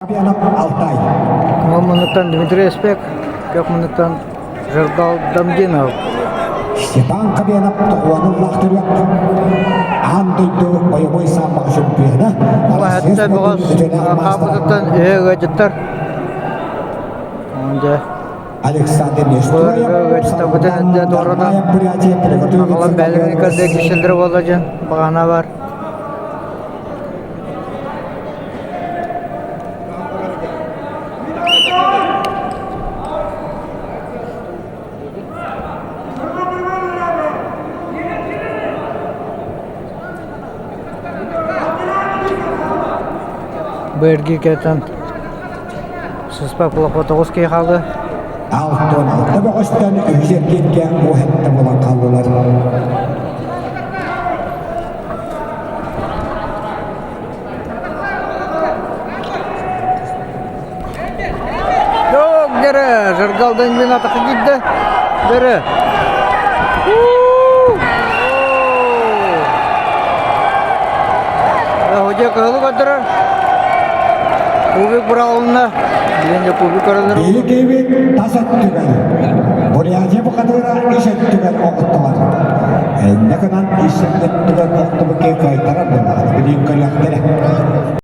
Алтай. Муннуктан Дмитрий Эспек, Кök муннуктан Жыргал Дамдинов. Степан Кабенов тоҕуонун лахтырыак аан дойду бойобуой сааммаҕа чөмпүйэнэ Алаһатта бөҕөс хаамытыттан үһэ ыадьыттар. Дьэ. Александр Нестоев, Бурятия, Аҕалан бээлэрин көрдө кишелдер буолла дьон бағана бар. Бу эргиир кэтэн сыспа кулахотоҕус киһи хаалла. 66 бөҕөстөн үһүс эргииргэ уһэтте буолан хааллылар. Yok dere, Жыргалдан мен атақы киирдэ. Дere. Hodja кыһылы көрдөрөр. Кубик быраҕылынна. Билэн дьэ кубик көрөлөр. Биһиги киһибит тас өттүгэр, Бурятия бухатыыра ис өттүгэр оҕуттулар. Иннэ гынан ис өттүгэр охтубут киһи кыайтарар буоллаҕына, билигин көрүөхтэ.